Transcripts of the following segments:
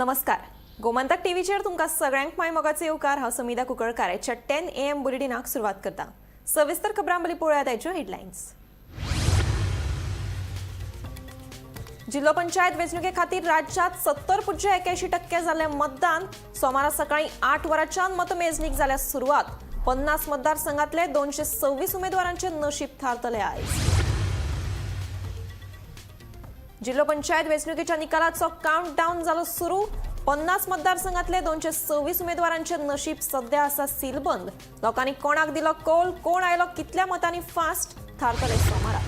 नमस्कार, गोमंतक टीव्हीचेर तुमकां सगळ्यांक माय मोगाचो येवकार. हांव समिधा कुंकळकार. आयच्या 10 एएम बुलेटिनाक सुरवात करता. सविस्तर खबरां पयलीं पळोवया आयच्यो हेडलायन्स. जिल्हो पंचायत वेंचणुके खातीर राज्यात 70.81% जाल्लें मतदान. सोमारा सकाळी 8 वरांच्यान मतमेजणीक जाल्या सुरवात. 50 मतदारसंघातले 226 उमेदवारांचे नशीब थारतले आयज. जिल्हो पंचायत वेंचणुकेच्या निकालाचो काउंट डाऊन जालो सुरू. 50 मतदारसंघातले 226 उमेदवारांचे नशीब सध्या आसा सीलबंद. लोकांनी कोणाक दिलो कौल, कोण आयलो कितल्या मतांनी फास्ट, थारतले सोमारा.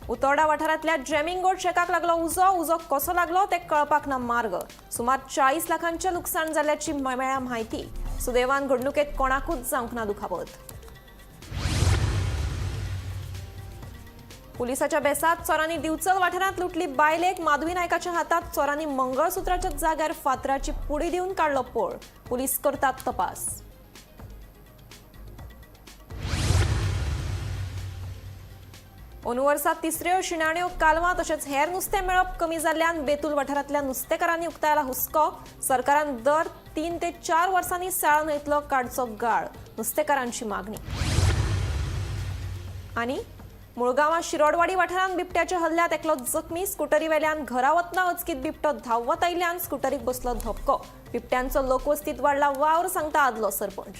उतोर्डा वाठारांतल्या जॅमिंग गोड शेकाक लागलो उजो. उजो कसो लागलो ते कळपाक ना मार्ग. सुमार 40 लाखांचें लुकसाण जाल्ल्याची मेळ्ळ्या म्हायती. सुदैवान घडणुकेत कोणाकूच जावंक ना दुखापत. पुलिसाच्या बेसात चोरांनी दिवचल वाठारांत लुटली बायलेक. माधवी नायकाच्या हातात चोरांनी मंगळसूत्राच्या जाग्यार फातराची पुडी दिवन काडलो पळ. पुलीस करतात तपास. अंदू वर्सा तिसऱ्यो शिणाण्यो, कालवां तशेंच हेर नुस्तें मेळप कमी जाल्ल्यान बेतूल वाठारांतल्या नुस्तेकारांनी उक्तायला हुस्को. सरकारान दर 3 ते 4 वर्सांनी साळ न्हंयतलो काडचो गाळ, नुस्तेकारांची मागणी. आनी मुळगांवां शिरोडवाडी वाठारांत बिबट्याच्या हल्ल्यात एकलो जखमी. स्कुटरी वेल्यान घरा वतना अचकीत बिबटो धांवत आयिल्ल्यान स्कुटरीक बसलो धपको. बिबट्यांचो लोकवस्तीत वाडला वावर, सांगता आदलो सरपंच.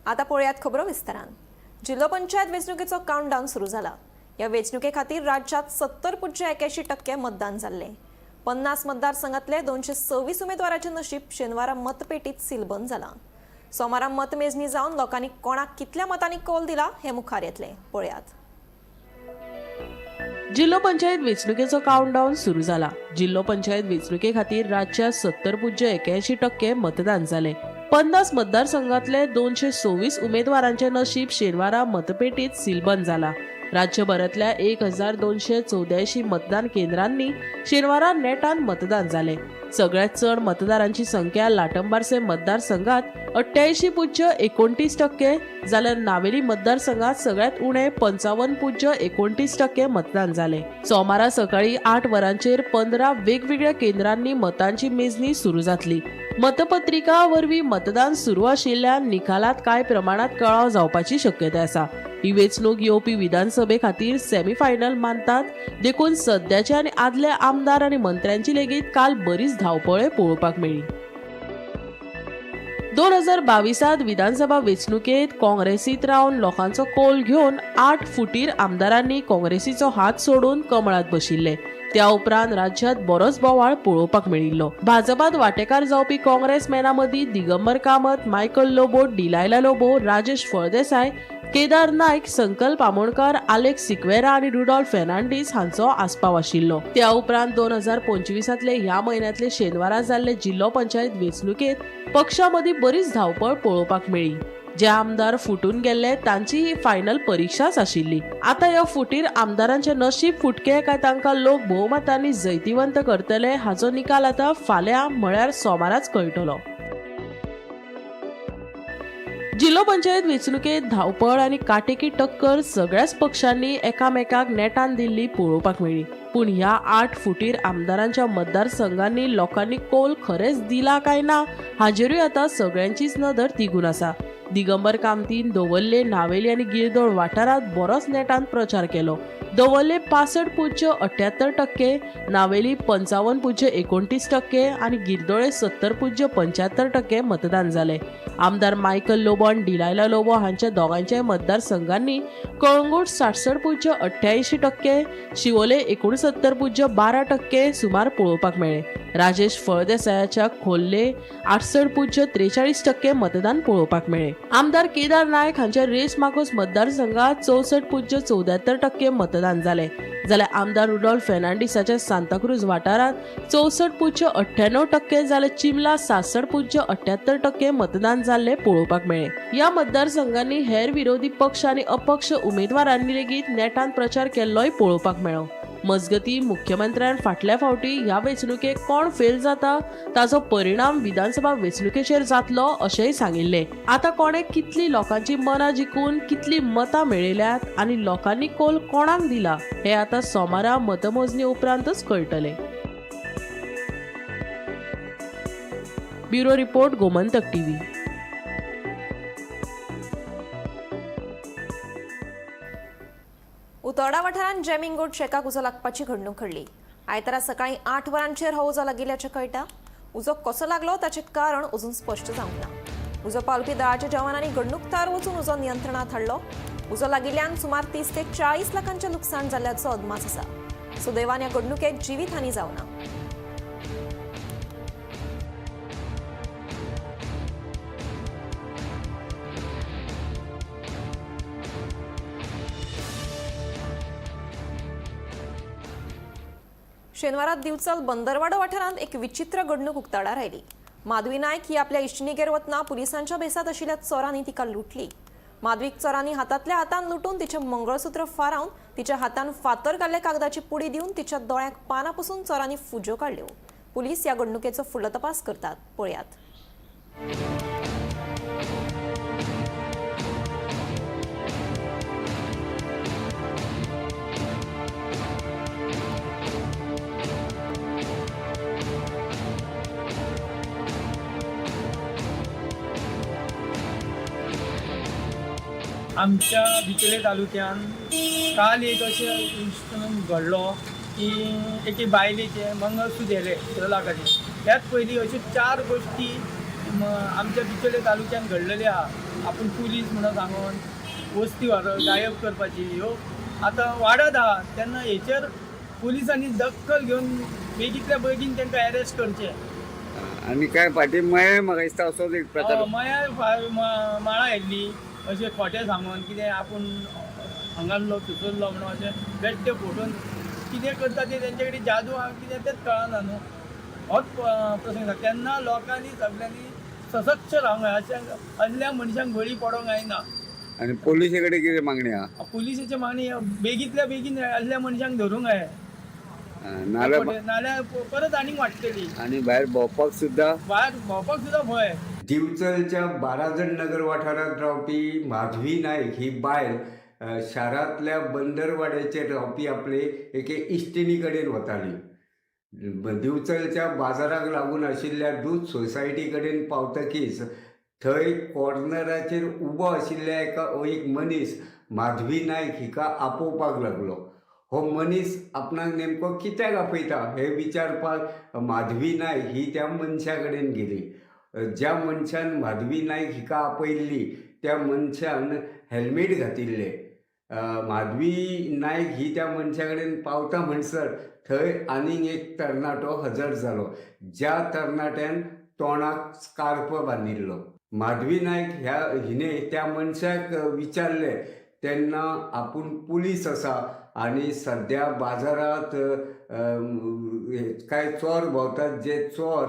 आता पळयात खबरो विस्तारान. जिल्हो पंचायत वेंचणुकेचो काउंटडाऊन सुरू जाला. ह्या वेंचणुके खातीर राज्यात 70.81% मतदान जाल्लें. 50 मतदारसंघातले 226 उमेदवाराचें नशीब शेनवारा मतपेटीत सीलबंद जालां. सोमारा मतमेजणी जावन लोकांनी कोणाक कितल्या मतांनी कौल दिला हें मुखार येतलें. पळयात. जिल्हो पंचायत वेंचणुकेचो काउंटडाऊन सुरू जाला. जिल्हो पंचायत वेंचणुके खातीर राज्यात 70.81% मतदान जालें. 50 मतदारसंघातले 226 उमेदवारांचे नशीब शेनवारा मतपेटीत सीलबंद जाला. राज्यभरांतल्या 1284 मतदान केंद्रांनी शेनवारा नेटान मतदान जालें. सगळ्यात चड मतदारांची संख्या लाटंबारसे मतदारसंघात 88.29% जाल्यार नावेली मतदारसंघात सगळ्यात उणें 55.29% मतदान जालें. सोमारा सकाळी 8 वरांचेर 15 वेगवेगळ्या केंद्रांनी मतांची मेजणी सुरू जातली. मतपत्रिका वरवीं मतदान सुरू आशिल्ल्यान निकालात कांय प्रमाणात कळाव जावपाची शक्यताय आसा. ही वेंचणूक येवपी विधानसभे खातीर सेमीफायनल मानतात, देखून सद्याचे आनी आदले आमदार आनी मंत्र्यांची लेगीत काल बरीच धांवपळ पळोवपाक मेळ्ळी. 2022त विधानसभा वेंचणुकेत काँग्रेसीत रावन लोकांचो कौल घेवन 8 फुटीर आमदारांनी काँग्रेसीचो हात सोडून कमळात बशिल्ले. त्या उपरांत राज्यात बरोच बोवाळ पळोवपाक मेळिल्लो. भाजपात वांटेकार जावपी काँग्रेसमॅना मदीं दिगंबर कामत, मायकल लोबो, डिलायला लोबो, राजेश फळदेसाय, केदार नायक, संकल्प आमोणकर, आलेक्स सिक्वेरा आनी रुडॉल्फ फेर्नांडीस हांचो आस्पाव आशिल्लो. त्या उपरांत 2025तले ह्या म्हयन्यांतले शेनवारा जाल्ले जिल्हो पंचायत वेंचणुकेत पक्षा मदीं बरीच धांवपळ पळोवपाक मेळ्ळी. जे आमदार फुटून गेल्ले तांची ही फायनल परिक्षाच आशिल्ली. आतां ह्या फुटीर आमदारांचे नशीब फुटके काय तांकां लोक भोवमतांनी जैतिवंत करतले, हाचो निकाल आतां फाल्यां म्हळ्यार सोमाराच कळटलो. जिल्हो पंचायत वेंचणुकेत धांवपळ आनी काटेकी टक्कर सगळ्याच पक्षांनी एकामेकाक नेटान दिल्ली पळोवपाक मेळ्ळी. पूण ह्या 8 फुटीर आमदारांच्या मतदारसंघांनी लोकांनी कौल खरेंच दिला काय ना, हाजेरूय आतां सगळ्यांचीच नदर तिगून आसा. दिगंबर कामतीन दवर्ले, नावेली आनी गिरदोळ वाठारांत बरोच नेटान प्रचार केलो. दवर्ले 65.78%, नावेली 55.29% आनी गिरदोळे 70.75% मतदान जालें. आमदार मायकल लोबो आनी डिलायला लोबो हांच्या दोगांच्याय मतदारसंघांनी कळंगूट 66.88%, शिवोले 69.12% सुमार पळोवपाक मेळ्ळे. राजेश फळदेसायाच्या खोर्ले 68.43% मतदान पळोवपाक मेळ्ळे. आमदार केदार नायक हांच्या रेस मागोस मतदारसंघात 64.74% मतदान जालें, जाल्यार आमदार रुडॉल्फ फेर्नांडीसाच्या सांताक्रूज वाठारांत 64.98%, जाल्यार चिमला 66.78% मतदान जाल्लें पळोवपाक मेळ्ळें. ह्या मतदारसंघांनी हेर विरोधी पक्ष आनी अपक्ष उमेदवारांनी लेगीत नेटान प्रचार केल्लोय पळोवपाक मेळ्ळो. मजगतीं मुख्यमंत्र्यान फाटल्या फावटी ह्या वेंचणुकेक कोण फेल जाता ताचो परिणाम विधानसभा वेंचणुकेचेर जातलो अशेंय सांगिल्लें. आतां कोणें कितली लोकांची मनां जिखून कितली मतां मेळयल्यात आनी लोकांनी कोल कोणाक दिला हें आतां सोमारा मतमोजणी उपरांतच कळटलें. Bureau report, Gomantak TV. Utorda वाठारांत जॅमिंग गोड शॅकाक उजो लागपाची घडणूक घडली. आयतारा सकाळी 8 वरांचेर हो उजो लागिल्ल्याचें कळटा. उजो कसो लागलो ताचें कारण अजून स्पश्ट जावंक ना. उजो पालोवपी दळाच्या जवानांनी घडणूक थळार वचून उजो नियंत्रणांत हाडलो. उजो लागिल्ल्यान सुमार 30 ते 40 लाखांचें लुकसाण जाल्ल्याचो अदमास आसा. सुदैवान ह्या घडणुकेत जिवीत हानी जावना. शेनवारा दिवचल बंदरवाडो वाठारांत एक विचित्र घडणूक उक्ताडार आयली. माधवी नायक ही आपल्या इश्टिणीगेर वतना पुलिसांच्या भेसात आशिल्ल्या चोरांनी तिका लुटली. माधवीक चोरांनी हातांतल्या हातान लुटून तिचें मंगळसूत्र फारावन तिच्या हातान फातर घाल्ल्या कागदाची पुडी दिवन तिच्या दोळ्याक पानां पसून चोरांनी फुज्यो काडल्यो. पुलीस ह्या घडणुकेचो फुडलो तपास करतात. पळयात. आमच्या बिचोले तालुक्यान काल एक अशें इन्सिडंट घडलो की एके बायलेचें मंगळसूत्र गेलें स लाखाचें. त्याच पयलीं अश्यो 4 गोश्टी आमच्या बिचोले तालुक्यान घडलेल्यो आहा. आपूण पुलीस म्हणून सांगून वस्ती गायब करपाची ह्यो आतां वाडत आहा. तेन्ना हेचेर पुलिसांनी दखल घेवन बेगींतल्या बेगीन तांकां एरेस्ट करचें. आनी काय फाटीं मये म्हाका दिसता असोच एक प्रकार. मया माळा आयिल्ली अशें खोटें सांगून कितें आपूण हांगासलो थंयसरलो म्हणून अशें बेश्टे फोटोन कितें करता ते तेंचे कडेन जादू आहा कितें तेंच कळना न्हू. होच प्रसंग जाता तेन्ना लोकांनी सगल्यांनी सशक्त रावंक जाय. अशें असल्या मनशांक बळी पडोंक जायना. आनी पोलिसे कडेन कितें मागणी आहा? पुलिसाची मागणी बेगींतल्या बेगीन असल्या मनशांक धरूंक जाय. नाल्यार नाल्यार परत आनीक वाडटली. आनी भायर भोंवपाक सुद्दां भायर भोंवपाक सुद्दां भंय. दिवचलच्या बाराजण नगर वाठारांत रावपी माधवी नायक ही बायल शारांतल्या बंदरवाड्याचेर रावपी आपले एके इश्टिणी कडेन वताली. दिवचलच्या बाजाराक लागून आशिल्ल्या दूद सोसायटी कडेन पावतकीच थंय कॉर्नराचेर उबो आशिल्ल्या एक मनीस माधवी नायक हिका आपोवपाक लागलो. हो मनीस आपणाक नेमको कित्याक आपयता हें विचारपाक माधवी नायक ही त्या मनशा कडेन गेली. ज्या मनशान माधवी नायक हिका आपयल्ली त्या मनशान हॅल्मेट घातिल्लें. माधवी नायक ही त्या मनशा कडेन पावता म्हणसर थंय आनीक एक तरणाटो हजर जालो, ज्या तरणाट्यान तोंडाक स्कार्फ बांदिल्लो. माधवी नायक ह्या हिणे त्या मनशाक विचारलें तेन्ना आपूण पुलीस आसा आनी सद्या बाजारांत कांय चोर भोंवतात, जे चोर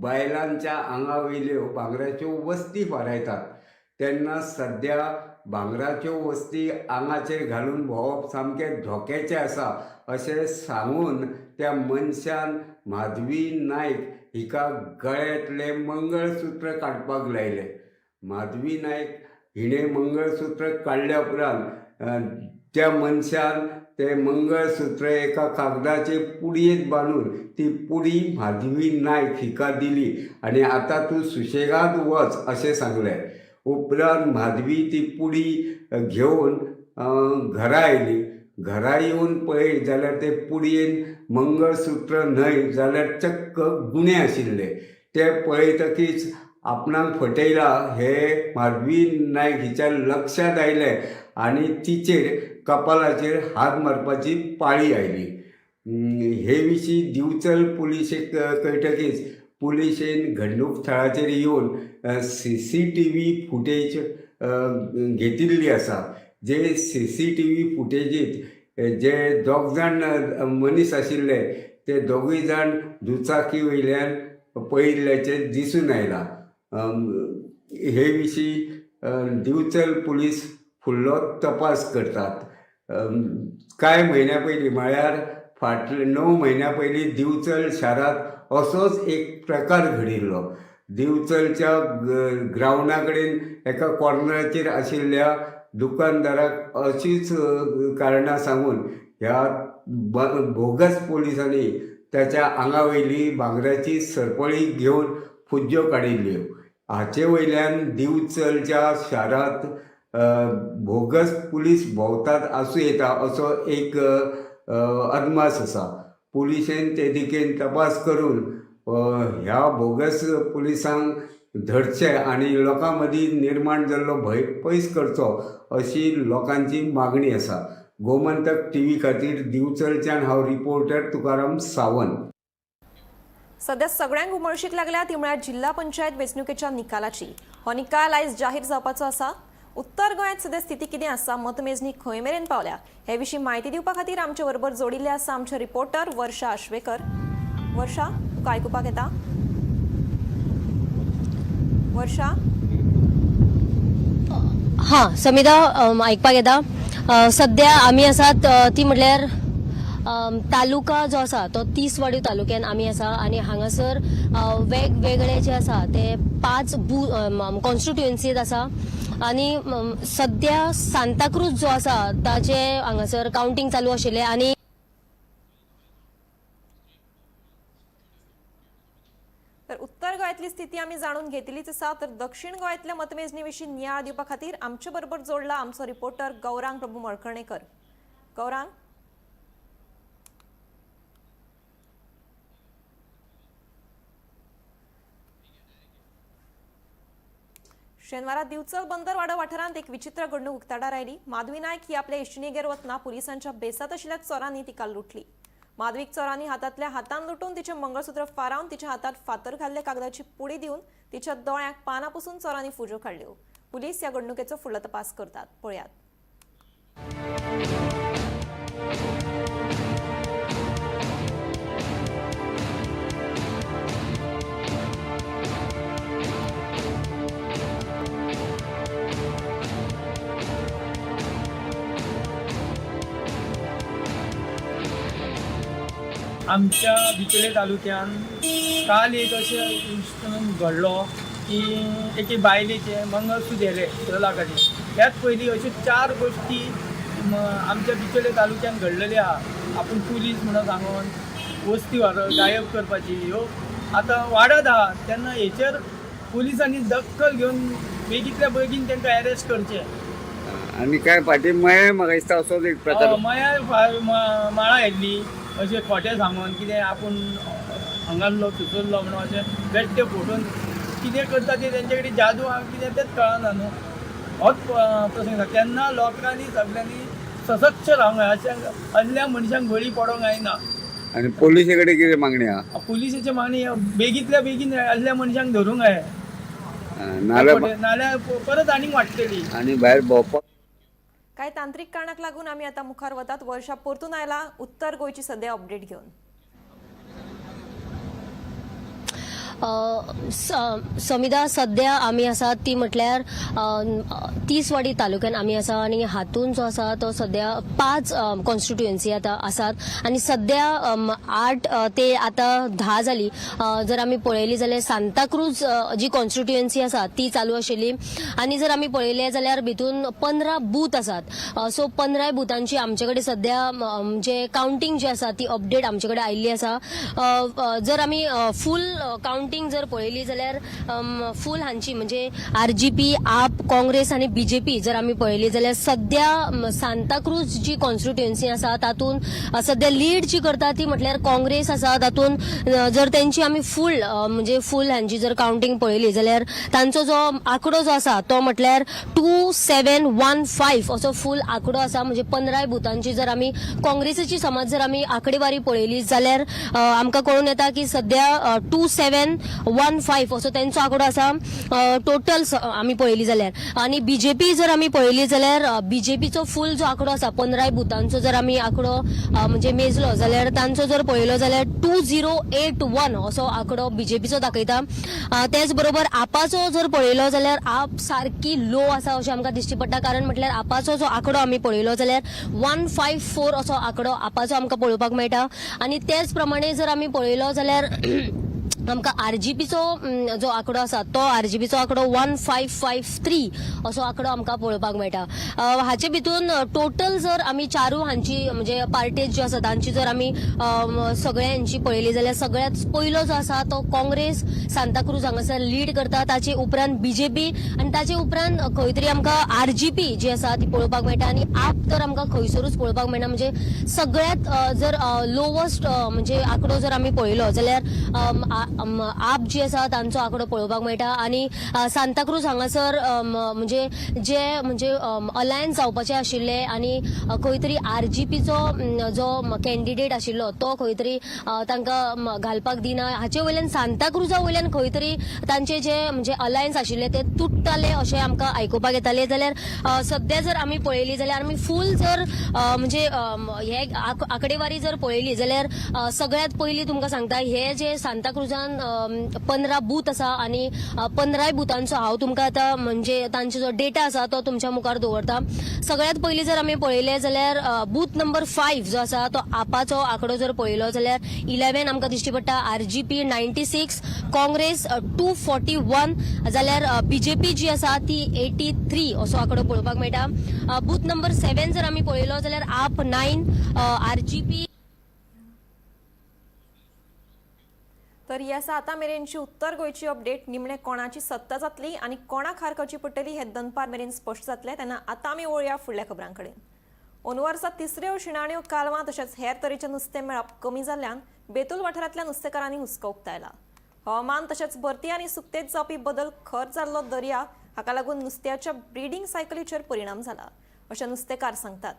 बायलांच्या आंगा वयल्यो भांगराच्यो वस्ती फारायतात. तेन्ना सद्या भांगराच्यो वस्ती आंगाचेर घालून भोंवप सामकें धोक्याचें आसा अशें सांगून त्या मनशान माधवी नायक हिका गळ्यांतलें मंगळसूत्र काडपाक लायलें. माधवी नायक हिणें मंगळसूत्र काडल्या उपरांत त्या मनशान तें मंगळसूत्र एका कागदाचे पुडयेंत बांदून ती पुडी माधवी नायक हिका दिली आनी आतां तूं सुशेगाद वच अशें सांगलें. उपरांत माधवी ती पुडी घेवन घरा आयली. घरा येवन पळयत जाल्यार ते पुडयेन मंगळसूत्र न्हय जाल्यार चक्क गुणे आशिल्ले. ते पळयतकीच आपणाक फटयला हें माधवी नायक हिच्या लक्षांत आयलें आनी तिचेर कपालाचेर हात मारपाची पाळी आयली. हे विशीं दिवचल पुलिशेक कळटकीच पुलिशेन घडणूक थळाचेर येवन CCTV footage घेतिल्ली आसा. जे CCTV फुटेजींत जे दोग जाण मनीस आशिल्ले ते दोगूय जाण दुचाकी वयल्यान पळयिल्ल्याचें दिसून आयलां. हे विशीं दिवचल पुलीस फुडलो तपास करतात. कांय म्हयन्या पयलीं म्हळ्यार फाटले 9 म्हयन्या पयलीं दिवचल शारांत असोच एक प्रकार घडिल्लो. दिवचलच्या ग्रावंडा कडेन एका कॉर्नराचेर आशिल्ल्या दुकानदाराक अशीच कारणां सांगून ह्या बोगस पोलिसांनी त्याच्या आंगा वयली भांगराची सरपळी घेवन फुज्ज्यो काडिल्ल्यो. हाचे वयल्यान दिवचलच्या शारांत बोगस पुलीस भोंवतात आसूं येता असो एक अदमास आसा. पुलिशेन ते दिकेन तपास करून ह्या बोगस पुलिसांक धरचे आनी लोकां मदीं निर्माण जाल्लो भंय पयस करचो अशी लोकांची मागणी आसा. गोमंतक टीव्ही खातीर दिवचलच्यान हांव रिपोर्टर तुकाराम सावंत. सध्या सगळ्यांक उमळशीक लागल्या ती म्हळ्यार जिल्हा पंचायत वेंचणुकेच्या निकालाची. हो निकाल आयज जाहीर जावपाचो आसा. उत्तर गोंयांत सध्या स्थिती कितें आसा, मतमेजणी खंय मेरेन पावल्या हे विशीं म्हायती दिवपा खातीर आमचे बरोबर जोडिल्ले आसा आमचे रिपोर्टर वर्षा आश्वेकर. वर्षा, तुका आयकुपाक येता? वर्षा? हां समिधा, आयकपाक येता. सद्या आमी आसात ती म्हटल्यार तालुका जो आसा तो तिसवाडी तालुक्यान आमी आसा आनी हांगासर वेगवेगळे जे आसा ते 5 कॉन्स्टिट्युएन्सीत आसा आनी सद्या सांताक्रूज जो आसा ताजे हांगासर कावंटींग चालू आशिल्लें आनी तर उत्तर गोंयांतली स्थिती आमी जाणून घेतलीच आसा, तर दक्षिण गोंयांतल्या मतमेजणी विशीं नियाळ दिवपा खातीर आमचे बरोबर जोडला आमचो रिपोर्टर गौरांग प्रभू मळकर्णेकर. गौरांग? शेनवारा दिवचल बंदरवाडो वाठारांत एक विचित्र घडणूक उक्ताडार आयली. माधवी नायक ही आपल्या इश्टिणीगेर वतना पुलिसांच्या बेसात आशिल्ल्या चोरांनी तिका लुटली. माधवीक चोरांनी हातांतल्या हातान लुटून तिचें मंगळसूत्र फारावन तिच्या हातात फातर घाल्ल्या कागदाची पुडी दिवन तिच्या दोळ्यांक पानां पुसून चोरांनी फुज्यो काडल्यो. पुलीस ह्या घडणुकेचो फुडलो तपास करतात. पळयात. आमच्या बिचोले तालुक्यान काल एक अशें इन्सिडंट घडलो की एके बायलेचें मंगळसूत्र व्हेलें लाखाचें. त्याच पयलीं अश्यो 4 गोश्टी आमच्या बिचोले तालुक्यान घडलेल्यो आहा. आपूण पुलीस म्हणून सांगून वस्ती गायब करपाची ह्यो आतां वाडत आहा. तेन्ना हेचेर पुलिसांनी दखल घेवन बेगींतल्या बेगीन तांकां एरेस्ट करचें. आनी काय फाटीं मये म्हाका दिसता असोच एक प्रकार. मया माळा येयल्ली अशें खोटें सांगून कितें आपूण हांगासलो थंयसरलो म्हणून अशें बेश्टे फोटोन कितें करता ते तेंचे कडेन जादू आहा कितें तेंच कळना न्हू. होच प्रसंग आसा. तेन्ना लोकांनी सगल्यांनी सशक्त रावंक जाय, अशें असल्या मनशांक बळी पडोंक जायना. आनी पोलिसे कडेन कितें मागणी आहा? पुलिसेची मागणी बेगींतल्या बेगीन असल्या मनशांक धरूंक जाय, नाल्यार नाल्यार परत आनीक वाडटली. आनी भायर भोंवपाक. कांय तांत्रीक कारणाक लागून आमी आतां मुखार वतात. वर्षा परतून आयला उत्तर गोंयची सध्या अपडेट घेवन. समिधा, सद्या आमी आसात ती म्हटल्यार तिसवाडी तालुक्यान आमी आसा आनी हातून जो आसा तो सद्या 5 कॉन्स्टिट्युएन्सी आतां आसात आनी सद्या 8 ते आतां 10 जाली. जर आमी पळयली जाल्यार सांताक्रूज जी कॉन्स्टिट्युएन्सी आसा ती चालू आशिल्ली आनी जर आमी पळयलें जाल्यार भितून 15 बूथ आसात. सो 15 बुथांची आमचे कडेन सद्या जे कावंटींग जे आसा ती अपडेट आमचे कडेन आयिल्ली आसा. जर आमी फूल कावंटींग जर पळयली जाल्यार फूल हांची म्हणजे आरजीपी, आप, काँग्रेस आनी बीजेपी जर आमी पळयली जाल्यार सद्या सांताक्रूज जी कॉन्स्टिट्युएन्सी आसा तातूंत सद्या लीड जी करता ती म्हटल्यार काँग्रेस आसा. तातूंत जर तेंची आमी फूल म्हणजे फूल हांची जर कावंटींग पळयली जाल्यार तांचो जो आंकडो जो आसा तो म्हटल्यार 2715 असो फूल आंकडो आसा. म्हणजे 15 बुथांची जर आमी काँग्रेसीची समज जर आमी आंकडेवारी पळयली जाल्यार आमकां कळून येता की सद्या 27 115 असो तेंचो आंकडो आसा टोटल आमी पळयली जाल्यार. आनी बीजेपी जर आमी पळयली जाल्यार बीजेपीचो फूल जो आंकडो आसा 15 बुथांचो जर आमी आंकडो म्हणजे मेजलो जाल्यार तांचो जर पळयलो जाल्यार 2081 असो आंकडो बीजेपीचो दाखयता. तेच बरोबर आपाचो जर पळयलो जाल्यार आप सारकी लो आसा अशें आमकां दिश्टी पडटा, कारण म्हटल्यार आपाचो जो आंकडो आमी पळयलो जाल्यार 154 असो आंकडो आपाचो आमकां पळोवपाक मेळटा. आनी तेच प्रमाणे जर आमी पळयलो जाल्यार आमकां आरजीपीचो जो आंकडो आसा तो आरजीपीचो आंकडो 1553 असो आंकडो आमकां पळोवपाक मेळटा. हाचे भितून टोटल जर आमी चारू हांची म्हणजे पार्टीज ज्यो आसा तांची जर आमी सगळ्यांची पळयली जाल्यार सगळ्यात पयलो जो आसा तो काँग्रेस सांताक्रूज हांगासर लीड करता, ताचे उपरांत बीजेपी आनी ताचे उपरांत खंय तरी आमकां आरजीपी जी आसा ती पळोवपाक मेळटा आनी आप तर आमकां खंयसरूच पळोवपाक मेळना. म्हणजे सगळ्यात जर लोवस्ट म्हणजे आंकडो जर आमी पळयलो जाल्यार आप जी आसा तांचो आंकडो पळोवपाक मेळटा. आनी सांताक्रूज हांगासर म्हणजे जे म्हणजे अलायन्स जावपाचे आशिल्ले आनी खंय तरी आरजीपीचो जो कॅन्डिडेट आशिल्लो तो खंय तरी तांकां घालपाक दिना, हाचे वयल्यान सांताक्रुजा वयल्यान खंय तरी तांचे जे म्हणजे अलायन्स आशिल्ले ते तुट्टाले अशें आमकां आयकुपाक येताले. जाल्यार सद्या जर आमी पळयली जाल्यार आमी फूल जर म्हणजे हे आंकडेवारी जर पळयली जाल्यार सगळ्यात पयली तुमकां सांगता हे जे सांताक्रुजान 15 बूथ आसा आनी 15 बुथांचो हांव तुमकां आतां म्हणजे तांचो जो डेटा आसा तो तुमच्या मुखार दवरता. सगळ्यात पयली जर आमी पळयले जाल्यार बूथ नंबर 5 जो आसा तो आपाचो आंकडो जर पळयलो जाल्यार 11 आमकां दिश्टी पडटा, आरजीपी 96, काँग्रेस 241, जाल्यार बीजेपी जी आसा ती 83 असो आंकडो पळोवपाक मेळटा. बूथ नंबर 7 जर आमी पळयलो जाल्यार आप 9, आरजीपी. तर ही आसा आतां मेरेनची उत्तर गोंयची अपडेट. निमणे कोणाची सत्ता जातली आनी कोणाक हार खावची पडटली हे दनपार मेरेन स्पश्ट जातलें. तेन्ना आतां आमी वळया फुडल्या खबरां कडेन. अंदू वर्सा तिसऱ्यो शिणाण्यो कालवां तशेंच हेर तरेचें नुस्तें मेळप कमी जाल्ल्यान बेतूल वाठारांतल्या नुस्तेकारांनी हुस्को उक्तायला. हवामान तशेंच भरती आनी सुकतेत जावपी बदल खर जाल्लो दर्या हाका लागून नुस्त्याच्या ब्रिडींग सायकलीचेर परिणाम जाला अशें नुस्तेकार सांगतात.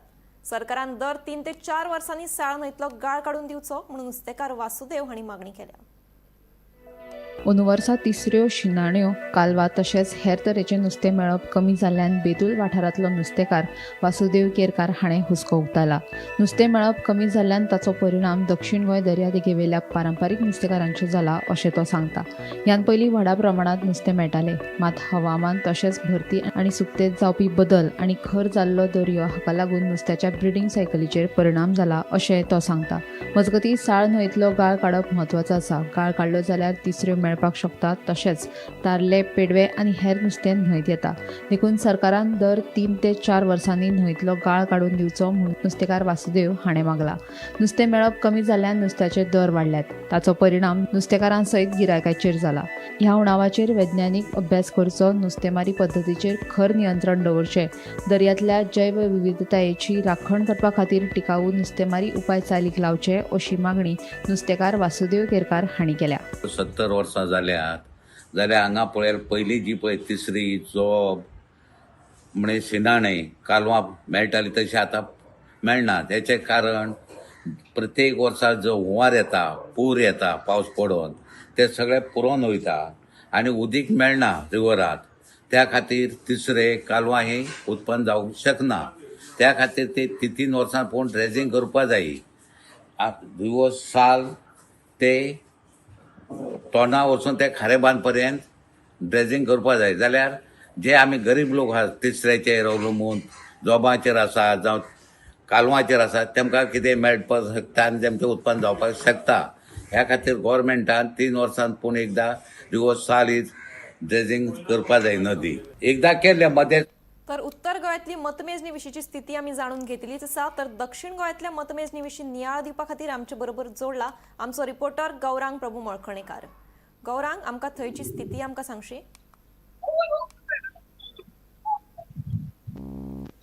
सरकारान दर 3 ते 4 वर्सांनी साळ न्हंयतलो गाळ काडून दिवचो म्हणून नुस्तेकार वासुदेव हांणी मागणी केल्या. अंदू वर्सा तिसऱ्यो शिनाण्यो कालवां तशेंच हेर तरेचें नुस्तें मेळप कमी जाल्ल्यान बेतूल वाठारांतलो नुस्तेकार वासुदेव केरकार हाणें हुस्को उक्तायला. नुस्तें मेळप कमी जाल्ल्यान ताचो परिणाम दक्षिण गोंय दर्यादेगेवेल्या पारंपारीक नुस्तेकारांचेर जाला अशें तो सांगता. ह्यान पयलीं व्हडा प्रमाणांत नुस्तें मेळटालें, मात हवामान तशेंच भरती आनी सुकतेंत जावपी बदल आनी खर जाल्लो दर्यो हाका लागून नुस्त्याच्या ब्रिडींग सायकलीचेर परिणाम जाला अशें तो सांगता. मजगतीं साळ न्हंयतलो गाळ काडप म्हत्वाचो आसा. गाळ काडलो जाल्यार तिसऱ्यो मेळपाक शकता, तशेंच तारले, पेडवे आनी हेर नुस्तें न्हंयत येता. देखून सरकारान दर 3 ते 4 वर्सांनी न्हंयतलो गाळ काडून दिवचो म्हूण नुस्तेकार वासुदेव हाणें मागला. नुस्तें मेळप कमी जाल्ल्यान नुस्त्याचे दर वाडल्यात, ताचो परिणाम नुस्तेकारां सयत गिरायकाचेर जाला. ह्या उणावाचेर वैज्ञानीक अभ्यास करचो, नुस्तेमारी पद्दतीचेर खर नियंत्रण दवरचें, दर्यांतल्या जैवविविधतायेची राखण करपा खातीर टिकाऊ नुस्तेमारी उपाय चालीक लावचे अशी मागणी नुस्तेकार वासुदेव केरकार हांणी केल्या. 70 वर्सां जाल्यात जाल्यार हांगा पळयार पयलीं जी पळय तिसरी जोब म्हणे शिनाणे कालवां मेळटाली तशी आतां मेळना. तेचें कारण प्रत्येक वर्सा जो हुंवार येता, पूर येता, पावस पडोन ते सगळे पुरोवन वयता आनी उदीक मेळना रिवरात. त्या खातीर तिसरे कालवां ही उत्पन्न जावंक शकना. त्या खातीर ते 3-3 वर्सां पळोवन ड्रेजींग करपा जायी. दिवस साल ते तोंडा वचून ते खारें बांद पर्यंत ड्रेजींग करपा जाय. जाल्यार जे आमी गरीब लोक आसा तिसऱ्याचेर अवलंबून जोबाचेर आसा जावं कालवांचेर आसा तेमकां कितें मेळपाक शकता आनी तेमचें उत्पन्न जावपाक शकता. ह्या खातीर गोवोरमेंटान 3 वर्सांत पूण एकदां रिवर्स साल is dredging करपा जाय नदी एकदां केल्ले मदें. तर उत्तर गोंयांतली मतमेजणी विशींची स्थिती आमी जाणून घेतलीच आसा. तर दक्षिण गोंयांतल्या मतमेजणी विशीं नियाळ दिवपा खातीर आमचे बरोबर जोडला आमचो रिपोर्टर गौरांग प्रभू मळखणेकार. गौरांग, आमकां थंयची स्थिती आमकां सांगशी?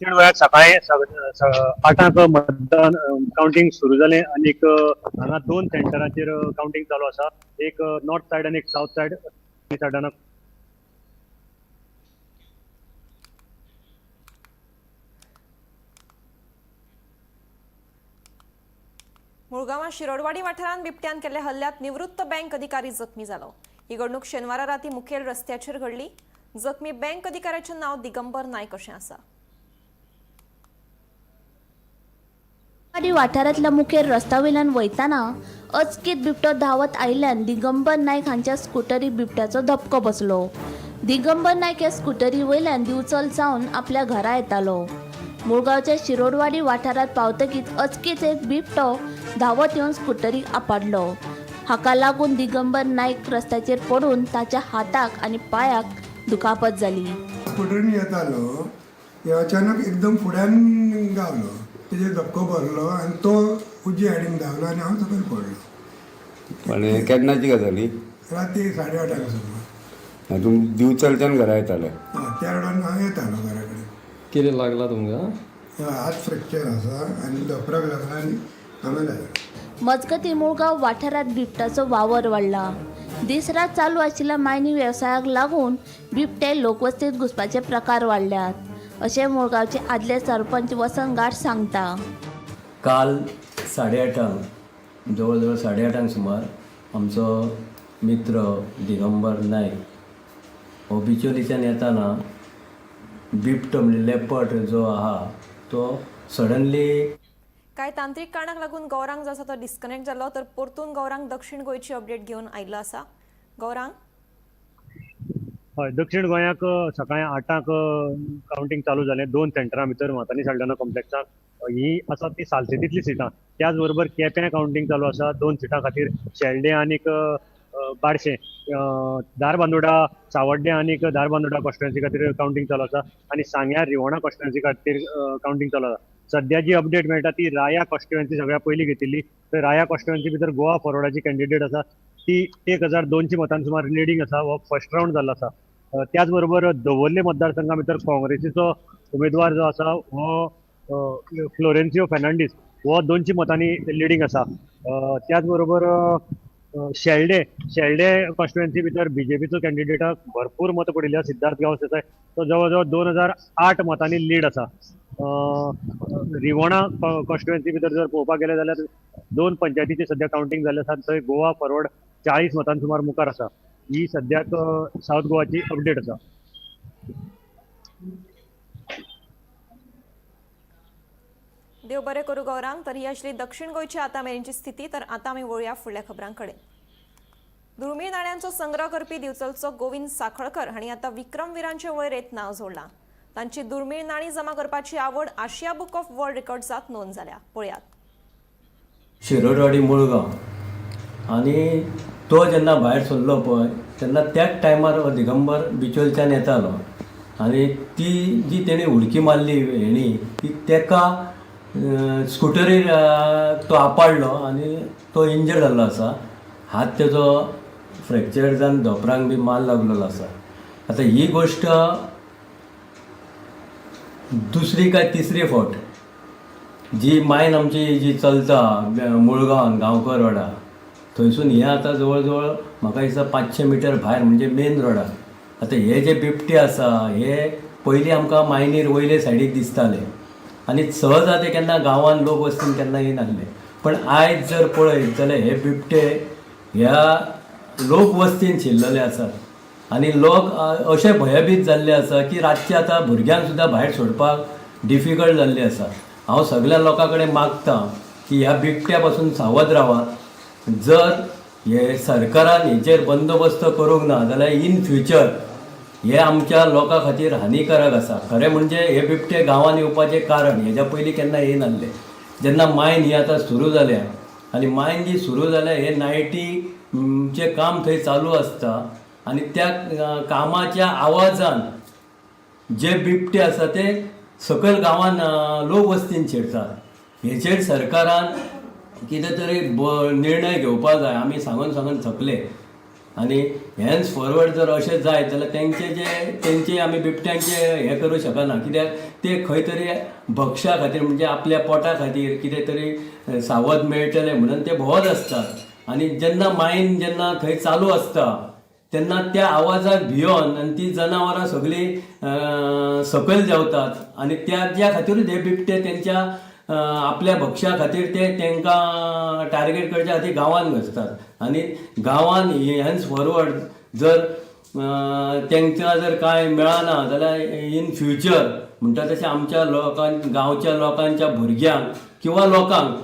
दक्षिण गोंयांत सकाळी 8 मतदान कावंटींग सुरू जालें आनी हांगा 2 सेंटरांचेर कावंटींग चालू आसा. एक नॉर्थ सायड आनी एक सावथ सायड. सायडान मुळगांवां शिरोडवाडी वाठारांत बिबट्यान केल्ल्या हल्ल्यात निवृत्त बँक अधिकारी जखमी जालो. ही घडणूक शेनवारा राती मुखेल रस्त्याचेर घडली. जखमी बँक अधिकाऱ्याचें नांव दिगंबर नायक अशें आसा. वाडी वाठारांतल्या मुखेल रस्त्या वयल्यान वयताना अचकीत बिबटो धांवत आयिल्ल्यान दिगंबर नायक हांच्या स्कुटरीक बिबट्याचो धपको बसलो. दिगंबर नायक ह्या स्कुटरी वयल्यान दिवचल जावन आपल्या घरा येतालो. मुळगांवच्या शिरोडवाडी वाठारांत पावतकीच अचकीत एक बिबटो धांवत येवन स्कुटरीक आपडलो. हाका लागून दिगंबर नायक रस्त्याचेर पडून ताच्या हाताक आनी पांयाक दुखापत जाली. स्कुटरीन येतालो, हे अचानक एकदम फुड्यान गावलो, तेजेर धपको भरलो आनी तो उजवी सायडीन धांवलो आनी हांव सकयल पडलो. पण हे केन्नाची गजाली? राती 8:30 सुमार. तूं दिवचलच्यान घरा येताले? हय, त्या रोडान हांव येतालो घरा कडेन. कितें लागलां तुमकां? हात फ्रॅक्चर आसा आनी धोपराक लागला आनी हांगा लागला. मजगतीं मुळगांव वाठारांत बिबट्याचो वावर वाडला. दीसरात चालू आशिल्ल्या मायनी वेवसायाक लागून बिबटे लोकवस्तीत घुसपाचे प्रकार वाडल्यात अशें मुळगांवचे आदले सरपंच वसंत गाड सांगता. काल 8:30, जवळ जवळ 8:30 सुमार आमचो मित्र दिगंबर नायक हो बिचोलीच्यान येताना बिबटो म्हणजे लेपर्ड जो आहा तो सडनली कांय तांत्रीक कारणाक लागून गौरांग जो आसा तो डिस्कनेक्ट जालो, तर परतून गौरांग दक्षिण गोंयची अपडेट घेवन आयिल्लो आसा. गौरांग. हय, दक्षिण गोंयाक सकाळी 8 कावंटींग चालू जालें. 2 सेंटरां भितर मातानी साल्डाना कॉम्प्लेक्साक ही आसा ती सालसेतीतली सिटां. त्याच बरोबर केप्यां कावंटींग चालू आसा 2 सिटां खातीर, शेल्डें आनीक बार्शें, धारबांदोडा सावड्डें आनीक धारबांदोडा कॉन्स्टिट्युएन्सी खातीर कावंटींग चालू आसा आनी सांग्यार रिवणा कॉन्स्टिट्युएन्सी खातीर कावंटींग चालू आसा. सद्या जी अपडेट मेळटा ती राया कॉन्स्टिट्युएन्सी सगळ्या पयलीं घेतिल्ली, तर राया कॉन्स्टिट्युएन्सी भितर गोवा फॉरवर्डाची कॅन्डिडेट आसा ती 1200 मतां सुमार लिडींग आसा. हो फर्स्ट रावंड जाल्लो आसा. त्याच बरोबर दवर्ले मतदारसंघा भितर काँग्रेसीचो उमेदवार जो आसा हो फ्लोरेन्सियो फेर्नांडीस हो 200 मतांनी लिडींग आसा. त्याच बरोबर शेल्डे शेल्डे कॉन्स्टिट्युएन्सी भितर बीजेपीचो कॅन्डिडेटाक भरपूर मतां पडिल्ली आसा, सिद्धार्थ गांवस देसाय, तो जवळ जवळ 2008 मतांनी लीड आसा. रिवणा कॉन्स्टिट्युएन्सी भितर जर पळोवपाक गेले जाल्यार 2 पंचायतीची सद्या कावंटींग जाल्लें आसा, थंय गोवा फॉरवर्ड 40 मतां सुमार मुखार आसा. ही सद्याक सावथ गोवाची अपडेट आसा. देव बरें करूं गौरांग. तर ही आशिल्ली दक्षिण गोंयची आतां मेरेनची स्थिती. तर आतां आमी वळुया फुडल्या खबरां कडेन. दुर्मीळ नाण्यांचो संग्रह करपी दिवचलचो गोविंद साखळकर हांणी आतां विक्रमवीरांचे वळेरेंत नांव जोडलां. तांची दुर्मीळ नाणी जमा करपाची आवड आशिया बुक ऑफ वर्ल्ड रेकॉर्ड्सात नोंद जाल्या. पळयात. शिरोडवाडी मुळगांव आनी तो जेन्ना भायर सरलो पळय तेन्ना त्याच टायमार हो दिगंबर बिचोलच्यान येतालो आनी ती जी तेणी उडकी मारली हेणी ती तेका स्कुटरीर तो आपडलो आनी तो इंजर जाल्लो आसा. हात तेजो फ्रॅक्चर जावन धोपरांक बी मार लागलेलो आसा. आतां ही गोश्ट दुसरी काय तिसरी फावट जी मायन आमची जी चलता मुळगांवान गांवकर रोडार थंयसून हें आतां जवळ जवळ म्हाका दिसता 500 मिटर भायर म्हणजे मेन रोडार. आतां हे जे बिबटे आसा हे पयलीं आमकां मायनीर वयले सायडीक दिसताले आनी सहज ते केन्ना गांवान लोक वचून केन्ना येयनासले, पण आयज जर पळयत जाल्यार हे बिबटे ह्या लोक वस्तीन शिरलेले आसात आनी लोक अशे भयभीत जाल्ले आसा की रातचे आतां भुरग्यांक सुद्दां भायर सोडपाक डिफिकल्ट जाल्ले आसा. हांव सगल्या लोकां कडेन मागता की ह्या बिबट्या पासून सावध रावात. जर हे सरकारान हेचेर बंदोबस्त करूंक ना जाल्यार इन फ्युचर हे आमच्या लोकां खातीर हानिकारक आसा. खरें म्हणजे हे बिबटे गांवांत येवपाचें कारण हेज्या पयलीं केन्ना येयनासले. जेन्ना मायन ही आतां सुरू जाल्या आनी मायन जी सुरू जाल्या हे नायटीचें काम थंय चालू आसता आनी त्या कामाच्या आवाजान जे बिबटे आसा ते सकयल गांवान लोक वस्तीन शिरतात. हेचेर सरकारान कितें तरी निर्णय घेवपाक जाय. आमी सांगून सांगून थकले आनी हेन्स फॉरवर्ड जर अशें जायत जाल्यार तेंचे जे तेंचे आमी बिबट्यांचे हें करूं शकना, कित्याक ते खंय तरी भक्षा खातीर म्हणजे आपल्या पोटा खातीर कितें तरी सावध मेळटलें म्हणून ते भोंवत आसतात आनी जेन्ना मायन जेन्ना थंय चालू आसता तेन्ना त्या आवाजाक भियोन आनी ती जनावरां सगळीं सकयल देंवतात आनी त्या खातीरूच हे बिबटे तेंच्या आपल्या भक्षा खातीर ते तेंकां टार्गेट करच्या खातीर गांवांत घुसतात आनी गांवांत हेन्स फॉरवर्ड जर तांकां जर कांय मेळना जाल्यार इन फ्युचर म्हणटा तशें आमच्या लोकांक, गांवच्या लोकांच्या भुरग्यांक किंवा लोकांक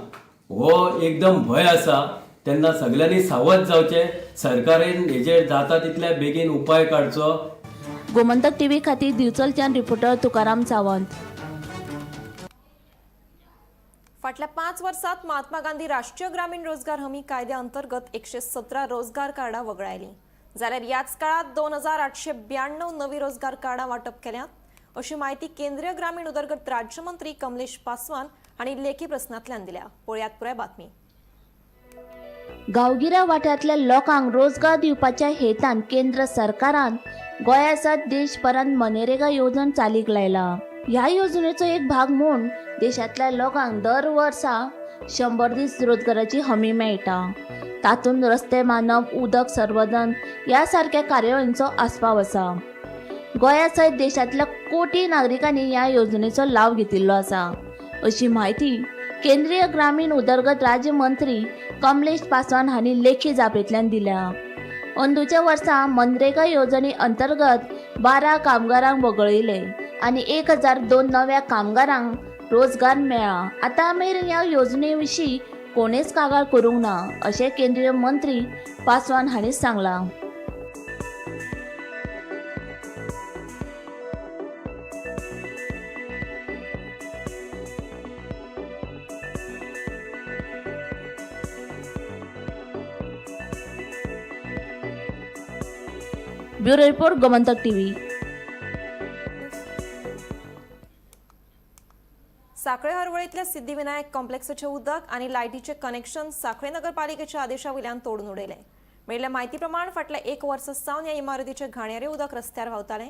हो एकदम भंय आसा. तेन्ना सगल्यांनी सावध जावचें, सरकारान हेजेर जाता तितल्या बेगीन उपाय काडचो. गोमंतक टीव्ही खातीर दिवचलच्यान रिपोर्टर तुकाराम सावंत. फाटल्या 5 वर्सात महात्मा गांधी राष्ट्रीय ग्रामीण रोजगार हमी कायद्या अंतर्गत 117 रोजगार कार्डां वगळायलीं, जाल्यार ह्याच काळात 2892 नवी रोजगार कार्डां वांटप केल्यात, अशी म्हायती केंद्रीय ग्रामीण उदरगत राज्यमंत्री कमलेश पासवान हांणी लेखी प्रस्नांतल्यान दिल्या. पळयात पुराय बातमी. गांवगिऱ्या वाठारांतल्या लोकांक रोजगार दिवपाच्या हेतान केंद्र सरकारान गोंया सयत देशभरांत मनरेगा येवजण चालीक लायला. ह्या येवजणेचो एक भाग म्हूण देशांतल्या लोकांक दर वर्सा 100 दीस रोजगाराची हमी मेळटा. तातूंत रस्ते बांदप, उदक संवर्धन ह्या सारक्या कार्यावळींचो आस्पाव आसा. गोंया सयत देशांतल्या कोटी नागरिकांनी ह्या येवजणेचो लाव घेतिल्लो आसा, अशी म्हायती केंद्रीय ग्रामीण उदरगत राज्यमंत्री कमलेश पासवान हांणी लेखी जापेंतल्यान दिल्या. अंदूच्या वर्सा मनरेगा येवजणे अंतर्गत 12 कामगारांक वगळयले आनी 1002 नव्या कामगारांक रोजगार मेळ्ळा. आतां मेरेन ह्या येवजणे विशीं कोणेच कागाळ करूंक ना, अशें केंद्रीय मंत्री पासवान हांणी सांगलां. Bureau report, Gomantak TV. Sanquelim हरवळींतल्या Siddhivinayak कॉम्प्लेक्साचे उदक आनी लायटीचे कनेक्शन सांखळे नगरपालिकेच्या आदेशा वयल्यान तोडून उडयलें. मेळिल्ल्या म्हायती प्रमाण फाटल्या 1 वर्सा सावन ह्या इमारतीचे घाणयारे उदक रस्त्यार व्हांवतालें.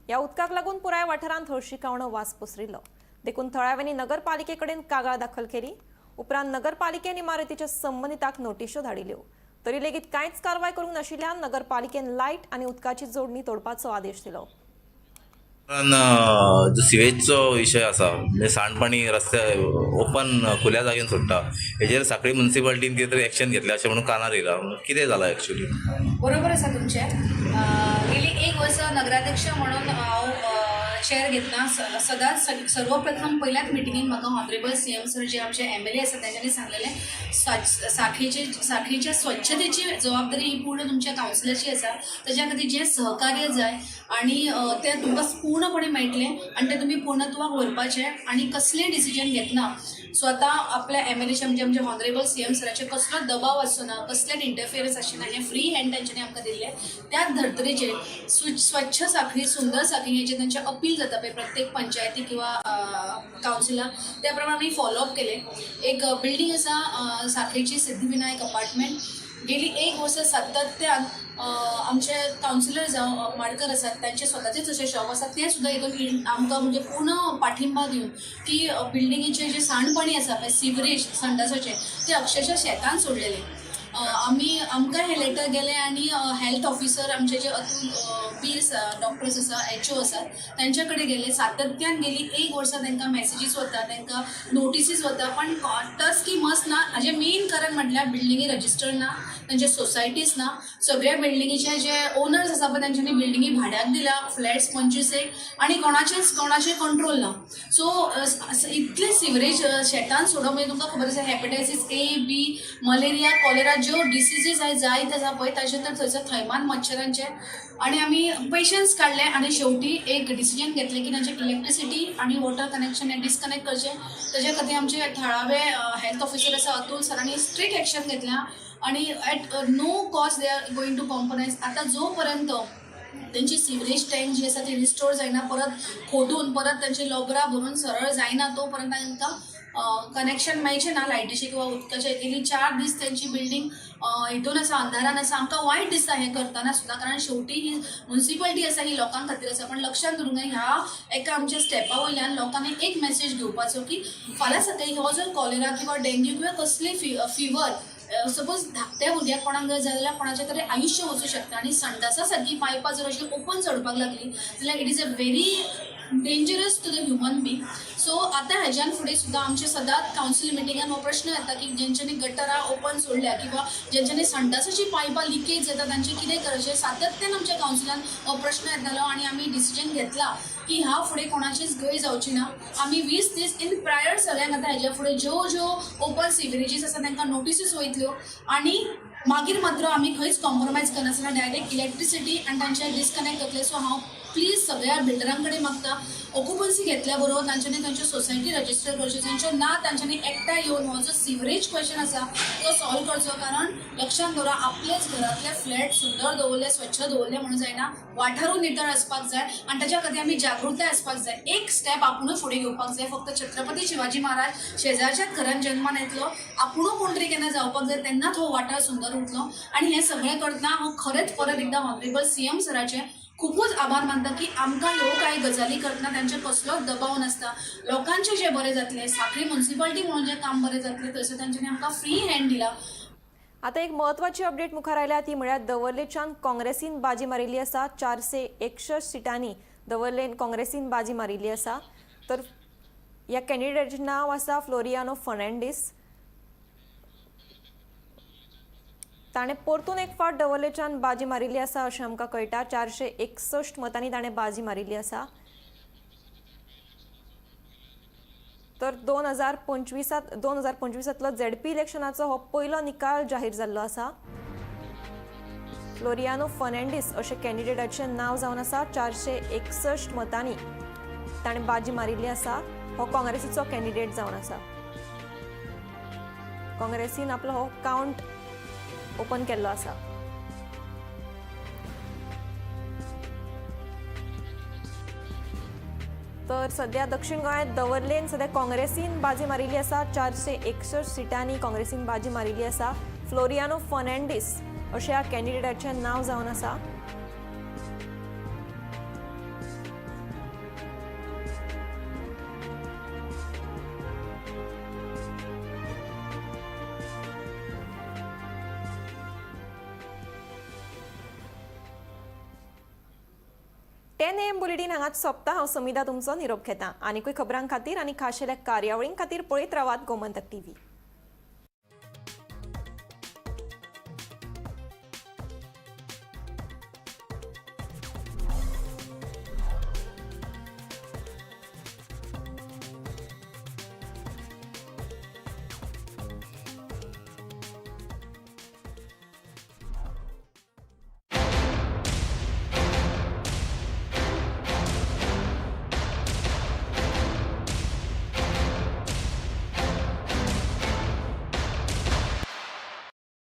ह्या उदकाक लागून पुराय वाठारांत हळशिकावणो वास पसरिल्लो. देखून थळाव्यांनी नगरपालिके कडेन कागाळ दाखल केली. उपरांत नगरपालिकेन इमारतीच्या संबंदिताक नोटिश्यो धाडिल्ल्यो. तरी लेगीत कांयच कारवाय करूंक नाशिल्ल्यान नगरपालिकेन लायट आनी उदकाची जोडणी तोडपाचो आदेश दिलो. जो सिवेजचो विशय आसा, म्हणजे सांडपाणी रस्त्या ओपन खुल्या जागेन सोडटा, हेजेर सांखळी मुन्सिपाल्टीन कितें तरी एक्शन घेतलें अशें म्हणून कानार येयलां, कितें जालां एक्चुअली? बरोबर आसा तुमचें. गेली 1 वर्स नगराध्यक्ष म्हणून हांव चेअर घेतना सदांच सर्वप्रथम पयल्याच मिटिंगेन म्हाका ऑनरेबल CM sir जे आमचे MLA आसा तेंच्यांनी सांगलेलें, सांखळीच्या स्वच्छतेची जबाबदारी ही पूर्ण तुमच्या कावन्सिलाची आसा. ताच्या खातीर जें सहकार्य जाय आनी तें तुमकां पूर्णपणे मेळटलें आनी तें तुमी पूर्णत्वाक व्हरपाचें आनी कसलें डिसिजन घेतना स्वता आपल्या MLAच्या म्हणजे आमच्या ऑनरेबल CM सराचेर कसलोच दबाव आसचो ना, कसलेंच इंटरफियरन्स आसचें ना, हें फ्री हँड तेंच्यांनी आमकां दिल्लें. त्याच धर्तरेचेर स्वच्छ सांखळी, सुंदर सांखळी हेजेर तेंचें अपील जाता पळय प्रत्येक पंचायती किंवा कावन्सिलाक, त्या प्रमाणे आमी फॉलोअप केलें. एक बिल्डींग आसा सांखळीची, सिद्धिविनायक अपार्टमेंट. गेली 1 वर्स सातत्यान आमचे कावन्सिलर जावं माडकर आसात, तांचे स्वताचेच अशे शॉप आसात, ते सुद्दां हितून आमकां म्हणजे पूर्ण पाठिंबा दिवन की बिल्डिंगेचें जें सांडपाणी आसा पळय, सिवरेज संडासाचें, तें अक्षरशः शेतान सोडलेलें. आमी आमकां हें लेटर गेलें आनी हेल्थ ऑफिसर आमचे जे अतूल पीर डॉक्टर्स आसा, HO आसात, तांच्या कडेन गेले. सातत्यान गेली 1 वर्सां तांकां मॅसेजीस वता, तांकां नोटिसीस वता, पण टस की मस ना. हाजें मेन कारण म्हटल्यार बिल्डिंगी रजिस्टर्ड ना, तांचे सोसायटीज ना. सगळ्या बिल्डिंगेचे जे ओनर्स आसा पळय तांच्यांनी बिल्डिंगी भाड्याक दिल्या, फ्लॅट्स 25 आनी कोणाचें कंट्रोल ना. सो इतलें सिवरेज शेतान सोडप म्हणजे तुमकां खबर आसा, hepatitis A, B, malaria, cholera ज्यो डिसिजीस आहाय जायत आसा पळय, ताजे तर थंयसर थैमान मच्छरांचे. आनी आमी पेशन्स काडले आनी शेवटी एक डिसिजन घेतलें की तांचे इलेक्ट्रिसिटी आनी वॉटर कनेक्शन हें डिसकनेक्ट करचें. ताजे खातीर आमचे थळावे हेल्थ ऑफिसर आसा अतूल सरांनी स्ट्रिक्ट एक्शन घेतल्या आनी at no cost they are going to compromise. आतां जो पर्यंत तेंची सिवरेज टँक जी आसा ती रिस्टोर जायना, परत खोदून परत तेंची लोबरां भरून सरळ जायना, तो पर्यंत तांकां कनेक्शन मेळचें ना लायटीचें किंवा उदकाचें. गेली 4 दीस तेंची बिल्डींग हितून आसा, अंधारान आसा. आमकां वायट दिसता हें करतना सुद्दां, कारण शेवटी ही मुन्सिपाल्टी आसा ही लोकां खातीर आसा. पण लक्षांत दवरूंक जाय ह्या एका आमच्या स्टेपा वयल्यान लोकांनी एक मॅसेज घेवपाचो की फाल्यां सकाळीं हो जर कॉलेरा किंवा डेंग्यू किंवा कसली फिवर सपोज धाकट्या भुरग्याक कोणाक जर जाल्यार कोणाचें तरी आयुश्य वचूं शकता. आनी संडासा सारकी पायपां जर अशी ओपन सोडपाक लागली जाल्यार it is a very Dangerous to the human being. So आतां हेज्यान फुडें सुद्दां आमचे सदांच कावन्सील मिटिंगान हो प्रश्न येता की जेंच्यांनी गटरां ओपन सोडल्या किंवा जेंच्यांनी संडासाची पायपां लिकेज जाता तांचें कितें करचें. सातत्यान आमच्या कावन्सिलान हो प्रश्न येतालो आनी आमी डिसिजन घेतला की ह्या फुडें कोणाचीच गय जावची ना. आमी 20 दीस इन प्रायर सगळ्यांक आतां हेज्या फुडें ज्यो ज्यो ओपन सिवरेजीस आसा तांकां नोटिसीस वयतल्यो आनी मागीर मात्र आमी खंयच कॉम्प्रोमायज करनासतना डायरेक्ट इलेक्ट्रिसिटी आनी तांचे डिस्कनेक्ट करतले. सो हांव प्लीज सगळ्या बिल्डरां कडेन मागता, ऑक्युपन्सी घेतल्या बरोबर तांच्यांनी तांच्यो सोसायटी रजिस्टर करच्यो, जांच्यो ना तांच्यांनी एकठांय येवन हो जो सिवरेज क्वेश्चन आसा तो सॉल्व करचो. कारण लक्षांत दवरा, आपलेच घरांतले फ्लॅट सुंदर दवरले, स्वच्छ दवरले म्हणून जायना, वाठारूय नितळ आसपाक जाय आनी ताच्या खातीर आमी जागृताय आसपाक जाय. एक स्टेप आपुणूय फुडें घेवपाक जाय. फक्त छत्रपती शिवाजी महाराज शेजारच्याच घरान जन्मान येतलो, आपुणूय कोण तरी केन्ना जावपाक जाय, तेन्नाच हो वाठार सुंदर उरतलो. आनी हें सगळें करतना हांव खरेंच परत एकदां ऑनरेबल सीएम सराचें खुबूच आभार मानता की आमकां ह्यो कांय गजाली करतना तांचे कसलोच दबाव नासता. लोकांचें जें बरें जातलें, सांखळी मुन्सिपाल्टी म्हणून जें काम बरें जातलें, थंयसर तांच्यांनी आमकां फ्री हँड दिला. आता एक महत्वाची अपडेट मुखार आयल्या, ती म्हळ्यार दवर्लेच्यान काँग्रेसीन बाजी मारिल्ली आसा. 461 सिटांनी दवर्लेन काँग्रेसीन बाजी मारिल्ली आसा. तर ह्या कॅन्डिडेटाचें नांव आसा फ्लोरियानो फर्नांडीस. ताणें परतून एक फावट दवर्लेच्यान बाजी मारिल्ली आसा अशें आमकां कळटा. 461 मतांनी ताणें बाजी मारिल्ली आसा. तर 2025तांतलो झेडपी इलेक्शनाचो हो पयलो निकाल जाहीर जाल्लो आसा. फ्लोरियानो फर्नांडीस अशें कॅन्डिडेटाचें नांव जावन आसा. 461 मतांनी ताणें बाजी मारिल्ली आसा. हो काँग्रेसीचो कॅन्डिडेट जावन आसा. काँग्रेसीन आपलो हो कावंट ओपन केल्लो आसा. तर सध्या दक्षिण गोंयांत दवर्लेन सध्या काँग्रेसीन बाजी मारिल्ली आसा. 461 सिटांनी काँग्रेसीन बाजी मारिल्ली आसा. फ्लोरियानो फर्नांडीस अशें ह्या कॅन्डिडेटाचें नांव जावन आसा. 10 AM bulletin हांगाच सोंपता. हांव समिधा तुमचो निरोप घेता. आनीकूय खबरां खातीर आनी खाशेल्या कार्यावळीं खातीर पळयत रावात गोमंतक टीव्ही.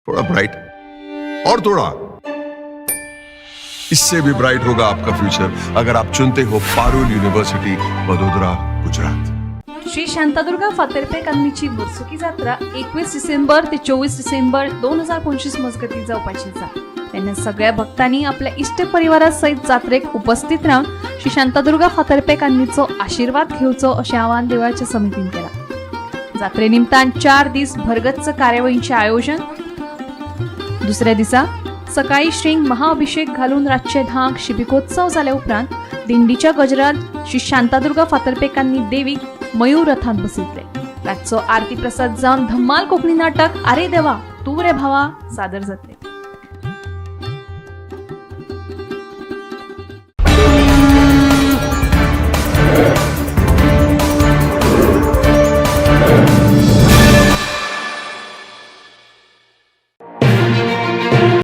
थोड़ा ब्राइट और थोड़ा इससे भी ब्राइट होगा आपका फ्यूचर अगर आप चुनते हो पारुल यूनिवर्सिटी, वडोदरा, गुजरात. श्री शांतादुर्गा फातर्पेक आमची वर्सुकी जात्रा 21 डिसेंबर ते 24 डिसेंबर 2025 मजगती जावपाची आसा. तेन्ना सगळ्या भक्तांनी आपल्या इश्ट परिवारा सयत जात्रेक उपस्थित रावन श्री शांतादुर्गा फातर्पेकान्नीचो आशिर्वाद घेवचो अशें आवाहन देवळाच्या समितीन केलां. जात्रे निमतान 4 दीस भरगच्च कार्यावळींचें आयोजन. दुसऱ्या दिसा सकाळी श्रींक महाअभिषेक घालून रातचे 10 शिबिकोत्सव जाल्या उपरांत दिंडीच्या गजरात श्री शांतादुर्गा फातर्पेकान्नी देवीक मयूर रथांत बसयतले. रातचो आरती प्रसाद जावन धम्माल कोंकणी नाटक आरे देवा तूं रे भावा सादर जातले.